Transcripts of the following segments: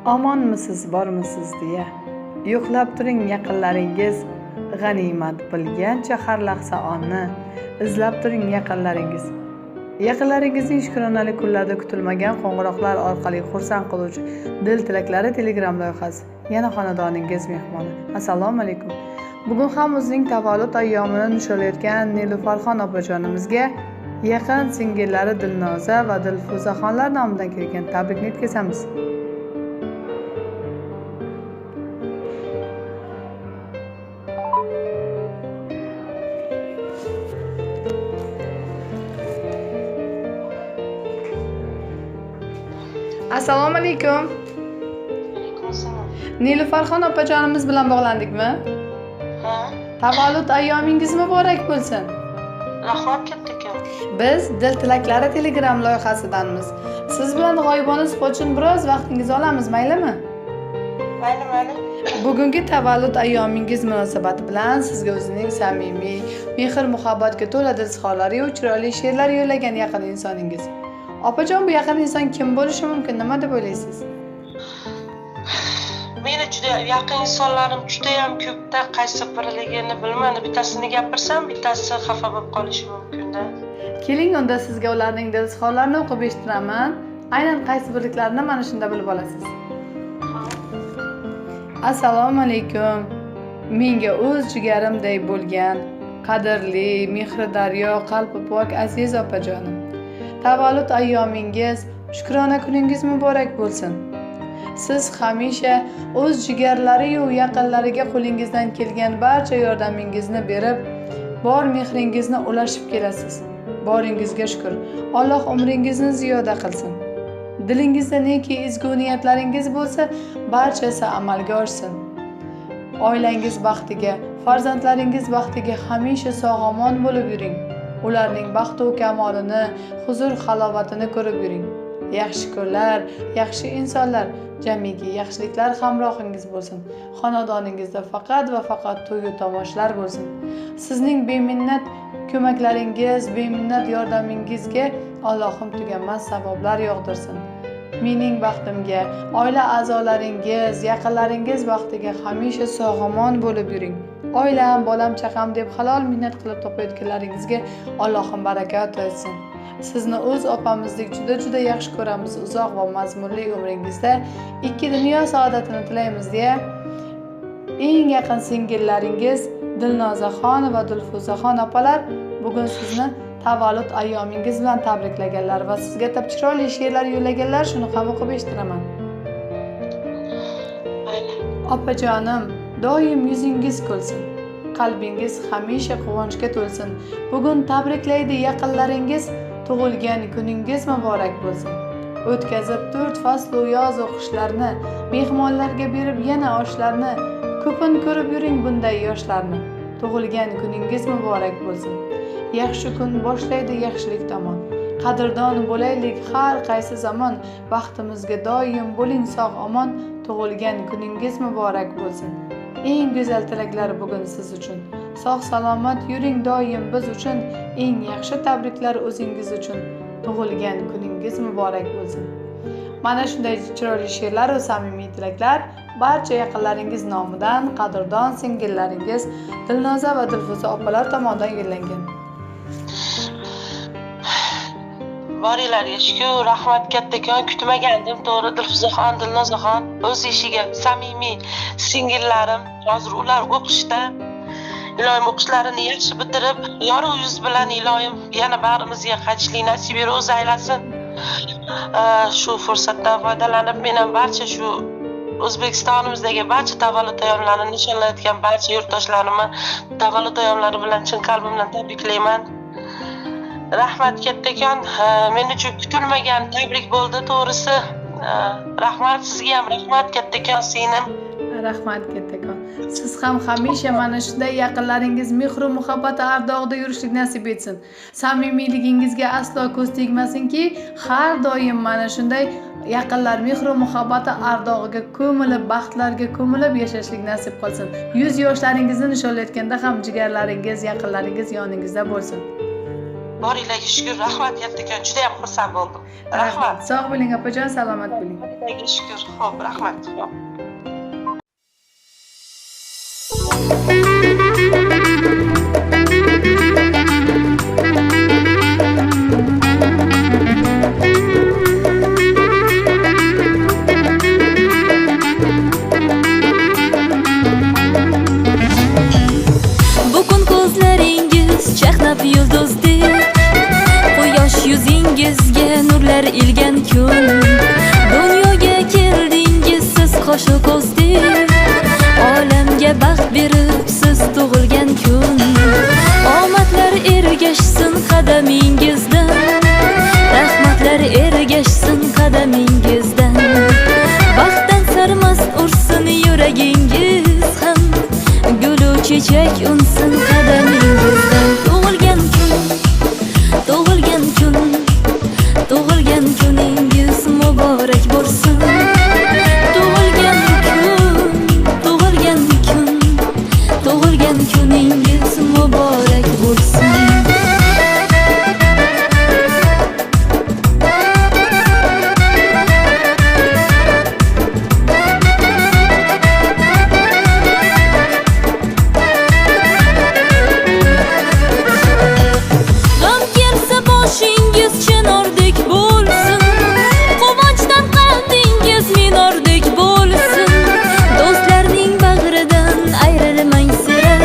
Omonmisiz, bormisiz deya yo'qlab turing yaqinlaringiz, g'animat bilgancha har lahza onni izlab turing yaqinlaringiz. Yaqinlaringizning shukronali kunlarda kutilmagan qo'ng'iroqlar orqali xursand qiluvchi dil tilaklari Telegram loyihasi yana xonadoningiz mehmoni. Assalomu alaykum. Bugun ham o'zining tavallud ayyomini nishonlayotgan Nilufarxon opajonimizga yaqin singillari Dilnoza va Dilfuzaxonlar nomidan kelgan tabrikni yetkazamiz. Assalomu alaykum. Alaykum assalom. Nilufarxon opajonimiz bilan bog'landikmi? Ha. Tavallud ayyomingiz muborak bo'lsin. Rahmat kattakon. Biz Dil tilaklari Telegram loyihasidanmiz. Siz bilan g'oyibona suhbat uchun biroz vaqtingizni olamiz, maylimi? Mayli, mayli. Bugungi tavallud ayyomingiz munosabati bilan sizga o'zining samimiy, mehr-muhabbatga to'la dil izhorlari va chiroyli she'rlar yo'llagan yaqin insoningiz. Opajon, bu yaqin inson kim bo'lishi mumkin, nima deb o'ylaysiz? Meni juda yaqin insonlarim juda ham ko'pda, qaysi biriligini bilmadim. Bittasini gapirsam, bittasi xafa bo'lib qolishi mumkin-da. Keling, unda sizga ularning dil izhorlarini o'qib eshittiraman. Aynan qaysi birliklarini mana shunda bilib olasiz. Assalomu alaykum. Menga o'z jigarimday bo'lgan, qadrli, mehri daryo, qalbi pok aziz opajonim. Tavallud ayyomingiz, shukrona kuningiz muborak bo'lsin. Siz hamisha o'z jigarlari-yu yaqinlariga qo'lingizdan kelgan barcha yordamingizni berib, bor mehringizni ulashib kelasiz. Boringizga shukr. Alloh umringizni ziyoda qilsin. Dilingizda neki ezgu niyatlaringiz bo'lsa, barchasi amalga oshsin. Oilangiz baxtiga, farzandlaringiz baxtiga hamisha sog'-omon bo'lib yuring. Ularning baxtu kamolini, huzur halovatini ko'rib yuring. Yaxshi kunlar, yaxshi insonlar, jamiki yaxshiliklar hamrohingiz bo'lsin. Xonadoningizda faqat va faqat to'y tomoshalar bo'lsin. Sizning beminnat ko'maklaringiz, beminnat yordamingizga Allohim tuganmas savoblar yog'dirsin. Mening baxtimga, oila a'zolaringiz, yaqinlaringiz baxtiga hamisha sog'-omon bo'lib yuring. Oilam, bolam, chaqam deb halol mehnat qilib topayotganlaringizga Allohim barakat etsin. Sizni o'z opamizdek juda-juda yaxshi ko'ramiz. Uzoq va mazmunli umringizda ikki dunyo saodatini tilaymiz deya eng yaqin singillaringiz Dilnozaxon va Dilfuzaxon opalar bugun sizni tavallud ayyomingiz bilan tabriklaganlar va sizga atab chiroyli she'rlar yo'llaganlar. Shuni ham o'qib eshittiraman. Opajonim, doim yuzingiz kulsin, qalbingiz hamisha quvonchga to'lsin. Bugun tabriklaydi yaqinlaringiz, tug'ilgan kuningiz muborak bo'lsin. O'tkazib 4 faslu yoz u qishlarni, mehmonlarga berib yana oshlarni, ko'pin ko'rib yuring bunday yoshlarni. Tug'ilgan kuningiz muborak bo'lsin. Yaxshi kun boshlaydi yaxshilik tomon. Qadrdon bo'laylik har qaysi zamon, baxtimizga doim bo'ling sog' omon. Tug'ilgan kuningiz muborak bo'lsin. Eng go'zal tilaklar bugun siz uchun. Sog' salomat yuring doim biz uchun. Eng yaxshi tabriklar o'zingiz uchun. Tug'ilgan kuningiz muborak bo'lsin. Mana shunday chiroyli she'rlar va samimiy tilaklar barcha yaqinlaringiz nomidan qadrdon singillaringiz Dilnoza va Dilfuza opalar tomonidan yo'llangan. Boringlarga shukur, rahmat kattakon, kutmagandim to'g'ri. Dilfuzaxon, Dilnozaxon o'z ishiga samimiy singillarim. Hozir ular o'qishda. Iloyim o'qishlarini yaxshi bitirib, yorug' yuz bilan iloyim yana bag'rimizga qaytishlik nasib ro'z aylasin. Shu fursatdan foydalanib men ham barcha shu O'zbekistonimizdagi barcha tavallud ayyomlarini nishonlayotgan barcha yurtdoshlarimni tavallud ayyomlari bilan chin qalbimdan tabriklayman. Rahmat kattakon, men uchun kutilmagan tabrik bo'ldi to'g'risi. Rahmat sizga ham, rahmat kattakon singlim. Rahmat kattakon. Siz ham hamisha mana shunday yaqinlaringiz mehru muhabbati ardog'ida yurishlik nasib etsin. Samimiyligingizga aslo ko'z tegmasinki, har doim mana shunday yaqinlar mehru muhabbati ardog'iga ko'milib, baxtlarga ko'milib yashashlik nasib qilsin. 100 yoshlaringizni nishonlayotganda ham jigarlaringiz, yaqinlaringiz yoningizda bo'lsin. Boringlarga shukur, rahmat kattakon, juda ham xursand bo'ldim. Rahmat. Sog' bo'ling opajon, salomat bo'ling. Boringlarga shukur. Xo'p, rahmat. Xo'p. Bugun ko'zlaringiz chaqnab yulduzdek, quyosh yuzingizga nurlar ilgan kun. Dunyoga keldingiz siz qoshu ko'zdek, olamga baxt berib siz tug'ilgan kun. Omadlar ergashsin qadamingizdan, rahmatlar ergashsin qadamingizdan. Baxtdan sarmast ursin yuragingiz ham, gulu chechak unsin qadamingizdan. Tug'ilgan kun, tug'ilgan kun, tug'ilgan kuningiz muborak bo'lsin. Tug'ilgan kun, tug'ilgan kun, tug'ilgan kuningiz muborak bo'lsin. G'am kelsa boshingiz chinordek bo'lsin, quvonchdan qalbingiz minordek bo'lsin. Do'stlarning bag'ridan ayrilmang sira,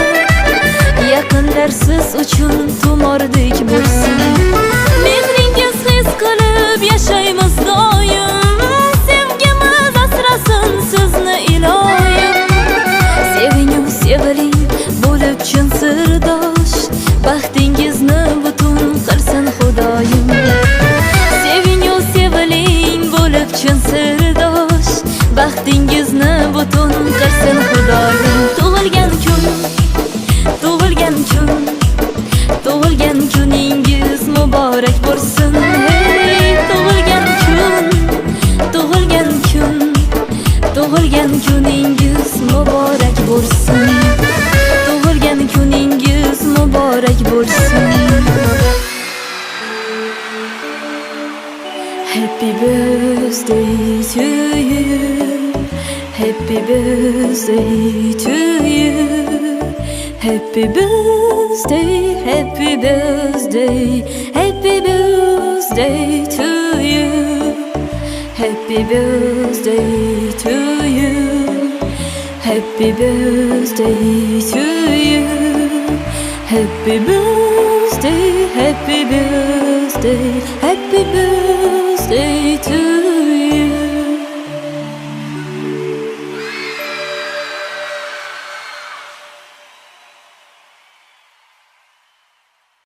yaqinlar siz uchun tumordek bo'lsin. Mehringiz his qilib yashaymiz doim, sevgimiz asrasin sizni iloyim. Sevingu seviling bo'lib chin sirdosh, baxtingizni butun qilsin Xudoyim. Sevingu seviling bo'lib chin sirdosh, baxtingizni butun qilsin Xudoyim. Tug'ilgan kun, tug'ilgan kun, tug'ilgan kuningiz muborak bo'lsin. Hey, tug'ilgan kun, tug'ilgan kun, tug'ilgan kuningiz muborak bo'lsin. Tug'ilgan kuningiz muborak bo'lsin. Happy birthday to you. Happy birthday to you. Happy birthday, happy birthday, happy birthday to you. Happy birthday to you. Happy birthday to you. Happy birthday, happy birthday, happy birthday.